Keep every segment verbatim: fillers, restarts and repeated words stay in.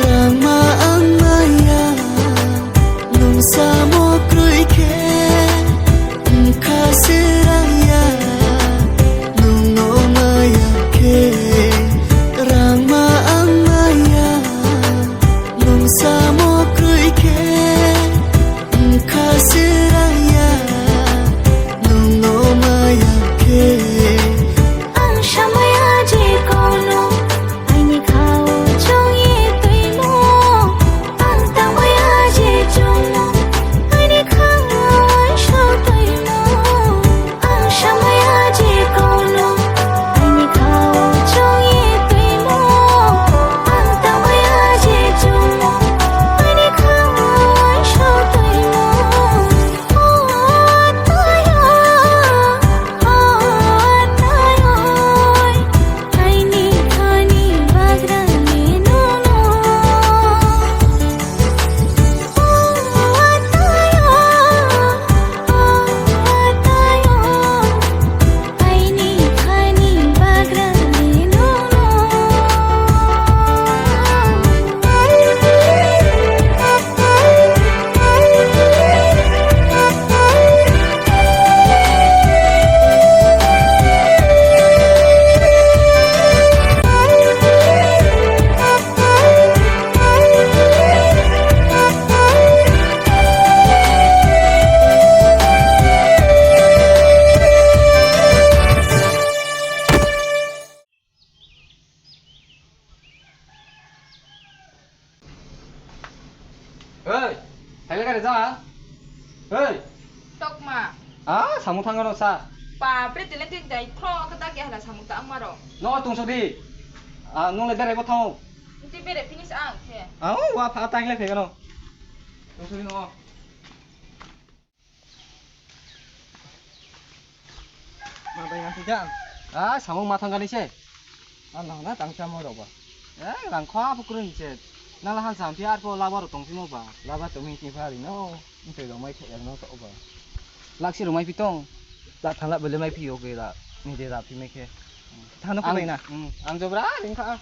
Rangma ang maya, nung samo kroi khe, bkha se rang ya, nung no maya khe. Rangma ang maya, nung samo kroi khe, bkha se rang ya, nung no maya khe. Ang samaya je kono, aini khao chong ye tuimo. Ang tangmaya je chongmo, aini khao so tuimo. Ang samaya je kono, aini khao chong ye tuimo. Ang tangmaya je chongmo, aini khao so tuimo. Hei, thailai kare ja? Hei. Tokma. Ah, samung thang no sa. Pa, pre tene tik dai khro kata ke hala samung ta ang maro. No tungso di. Ah, nung le berai bo thang. Nti bere finish ang khe. Ah, wa pha tang le phegano. Tungso di no. Ma bai nang tija. Ah, samung ma thang gani se. Ah, nang na tang chamo rao ba. Eh, rang kha phu kroi se. Nang la han sam phi ar pho laba rao tong phimo ba. Laba tong mi ti pha ri no. Ntoi rao mai khe yang no to ba. Laksi rao mai phi tong. La thang la bele mai phi yo ke la. Ni de la phi mai khe. Thang no khe bai na. Hmm, ang jobra ring kha.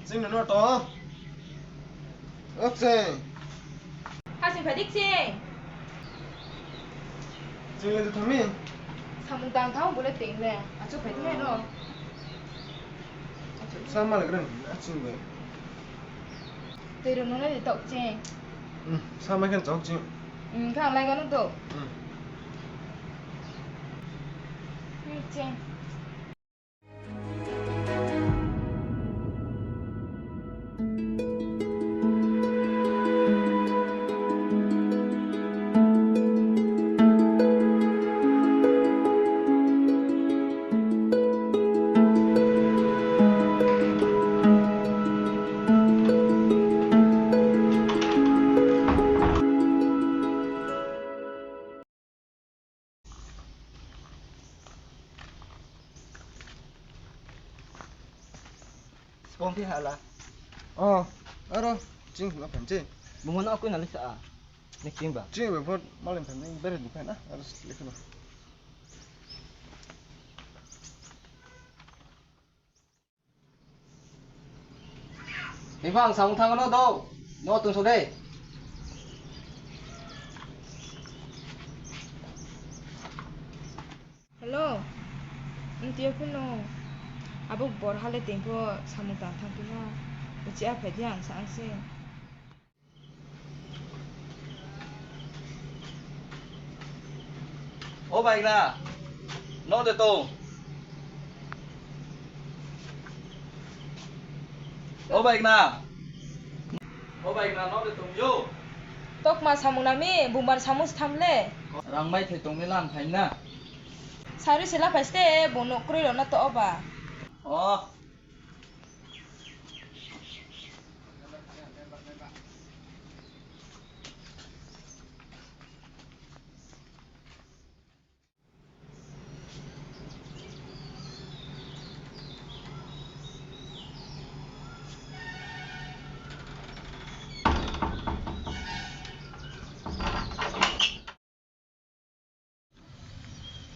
Chini no to. Ok se. Hasing phadik se. Chini le thami. Samung tang thang bole ting le. Achu phai thai no. Sa ma le greng, a chini bai. Tui rung no le tok ching. Hmm, sa mai khen chok ching. Hmm, khang lai gano tok. Hmm. Hmm, ching. Spong phi hala. Oh, aro, ching na phan ching. Bung no akui na lisa a. Ni ching ba. Ching ba phot malin phan ni bere di phan a. Aro lekha no. Himba ang samung thanngmo no do, no tong so de. Hello, nung tio phino. Abo bor ha le tei pho samung tang thanng phi ha. Uchih a phai di ang sa ang se. O bai na, no de tong. O bai na. O bai na, no de tong yo. Tokma samung na mi, bungban samung stham le. Rang mai thai tong mi lan phai na. Sari se la phai ste, bung nouh kroi rao no to oba. O.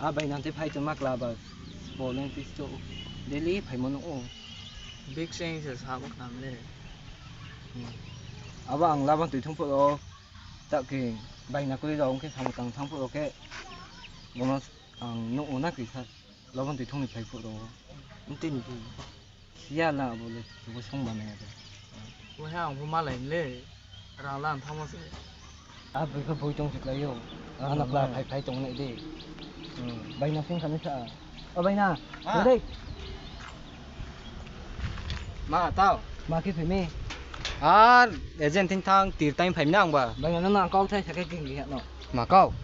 A bai nang te phai tongma kla ba, bo nang tei to daily phaimo nuh ou. Bikching se sa bo khnam le. Hmm. Abo ang labang tui thung phuh o, ta khe bai na kri rao ong khe samung tang thang phuh o khe, bono ang nuh ou na kri sa. Labang tui thung ni phai phuh rao. Nti ni khe. Siya na abo le, bo song ba nai ya de. Bo he ang pho malai le, rang lang thangmo se. A boi khe boi tong se klái yo. Ano kla phai phai tong nai de. Hmm. Bai na sing kha nai sa. O bai na. Ah. Dei. Ma tao. Ma khe phai mi. Ar agent thing thang tir time phai mi nang ba. Bai na no nang kau thai sa khe king ya no. Ma kau.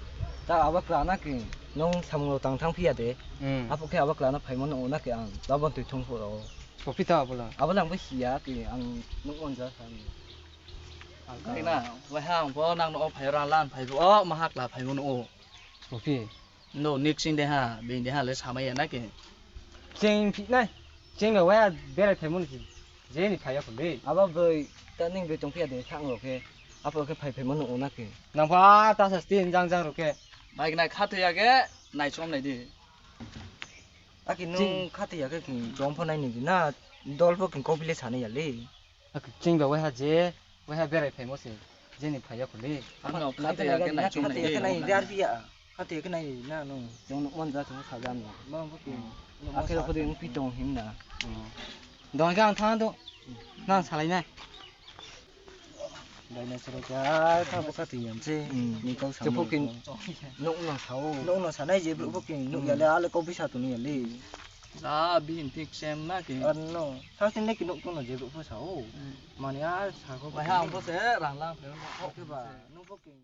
Ta abo kla na king. Nung samung rao tang thang phi ya de. Hmm. Aphuh khe abo kla no phaimo nuh ou na khe ang. Labang tui thung phuh rao. Sophita abo la. Abo la ang bo siya khe ang nuh on ja sa ni. Ang khe na, wai ha ang bo nang no o phai rang lan phai bo, o ma ha kla phaimo nuh ou. Sophi. No, nik sing de ha, bini de ha le samai ya na khe. Ching phi nai. Ching no wai ha berai phaimo ni si. Je ni phai ya kho le. Abo boi, ta ning boi tong phi ya de, sa ang rao khe. Aphuh khe phai phaimo nuh ou na khe. Nang pha ta sa stin jang jang rao khe. Bai nai kha thoi ya khe, nai chom nai di. Aki nung kha thoi ya khe king chom pho nai ni di na, dol pho king kau bile sa nai ya le. Aki ching ba wai ha je, wai ha berai phaimo se, je ni phai ya kho le. Ano kha thoi ya khe nai chom nai di. Kha thoi ya khe nai di na no. Chong nuh mon ja chong sa ja no. Bang pho king. Akhe rao pho de ung pi tong him na. Dong khe ang thang do. Nang salai nai. Bai na soro kha, kha bo kha tui yam se. Hmm. Ni kau sa. Nouh no sa ou. Nouh no sa nai je brouh pho king nuh ya le, ale kau bisa tong ni ya le. Ja, bihih thik sem na khe. Ano, sa sing le khe nouh tong no je brouh pho sa ou. Hmm. Mani a sa kho. Wai ha ang pho se rang lang phe no kho. Khe ba, nouh pho king.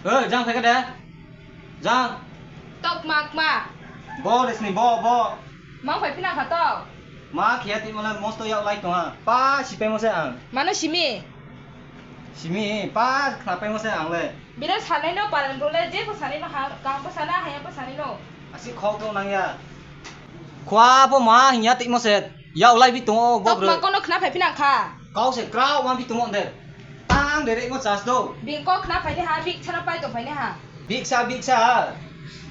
Oi, jang phai kha de. Jang. Tok ma kma. Bo resni bo, bo. Mang phai phina kha to. Ma khiya ti mala mosto yak lai tong ha. Pa sipaimo se ang. Mano simi. Simi, pa khnapaimo se ang le. Bini sanai no paran bro le, je pho sanai no ha, kang pho sana, haya pho sanai no. Asi khok tong nang ya. Khua pho ma hing ya timo se. Yak lai bi tong o, bo bro. Tok ma kono khna phai phina kha. Kau se krao ma bi tong o de. Tang de re mo chas do. Bing ko khna phai de ha, bik chana pai tong phai ne ha. Biksa, biksa.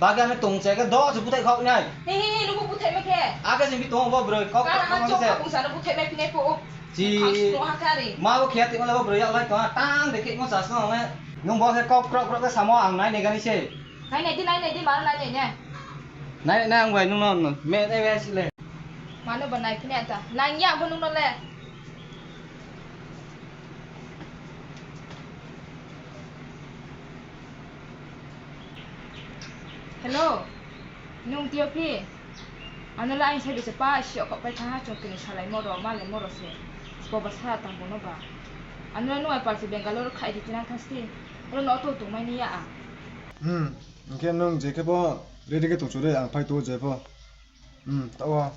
Bagan tong che khe do se buthai khok nai. He, he, he, nubu buthai ma khe. Ake se bi tong bo bro, khok khok ma se. Kara ha chok ma bung sana buthai ma phinai pho. Chi. Khang sno ha kha re. Ma bo khiya ti ma le bo bro yak lai tong ha. Tang de khe mo chas no ne. Nung bo khe kok krok krok khe samo ang nai ne gani se. Nai nai di, nai nai di, mano nai nai ne. Nai nai ang bai nung no, no. Me, me, me si le. Mano ba nai phine ta. Nang ya bo nung no le. Hello. Nung tio phi? Ano la aing sai de se pa, si kok pai tha ha, chung kini salai moro, malai moro se. Spo ba sa tang bo no ba. Ano la nung ai pal se Bangalore khai di tinang thang sti. Oro no auto tong mai ni ya a. Hmm. Hing khe nung je khe bo ready khe tong chu de, ang phai to je pho. Hmm, ta o.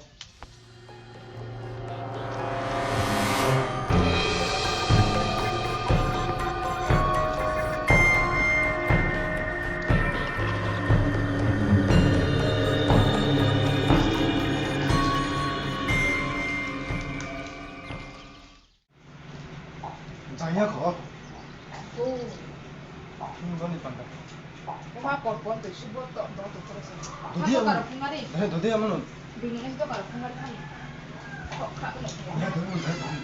Oma por por to subo to do to kore se. Dodi ama. Dodi ama no. Bini nai do karo phungari phai. Kok kha ko no. Dodi, dodi, dodi.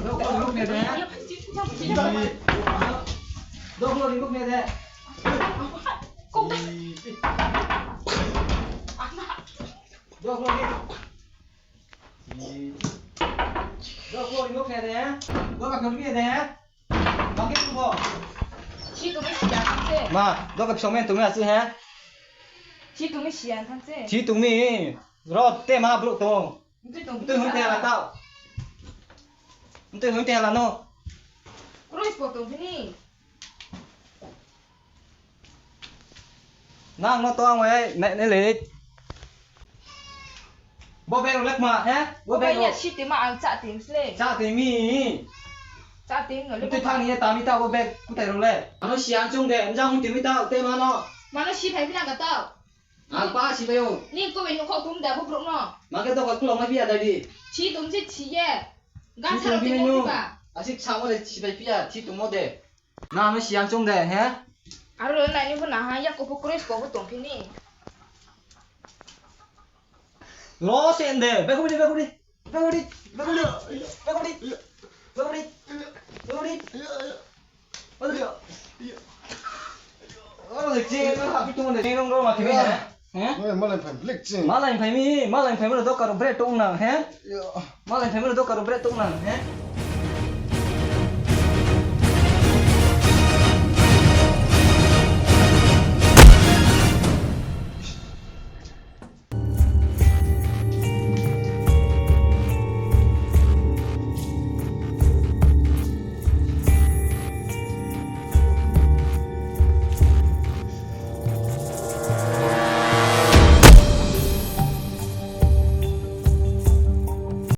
Doka kau ni bo khe de. Doka kau ni de. Bang khe tu bo. Chi tu mi siya tang se. Ma, doka kau men tu mi asi he. Chi tu mi siya tang se. Chi tu mi. Ro te ma brouh tong. Ntui tong. Ntui hung te la tau. Ntui hung te la no. Roi spo tong bini. Nang no to ang wai nai nai le. Bo bag rao le kma, he? Bo bag ya rao. Si te ma ang cha tim sle. Cha tim mi. Cha tim no le. Tui thang ni ye tami ta bo bag kutai rao le. Ano siang chung de, njang hung tim mi ta, te ma no. Ma no si phai phi nang ka tau. Ang pa si pai ou. Ni ko bai no kho tum da bo brouh no. Ma ke to ka kulo ma phi ya dai di. Si tum si si ye. Ga sa ro ti mo ba. Asi sa mo de si pai phi ya, si tum mo de. Na, no siang chung de, he? Aro nai ni bo na ha, ya ko pho kroi ko pho tong phi ni. Lo sen de, be kuri, be kuri. Be kuri, be kuri. Be kuri. Be kuri. Be kuri. Aro le che, na ha, pi tong de, che rong rong ma khe, he? He? Malai phai blik che. Malai phai mi, malai phai mi lo doka rao bre tong nang, he? Malai phai mi lo doka rao bre tong nang, he?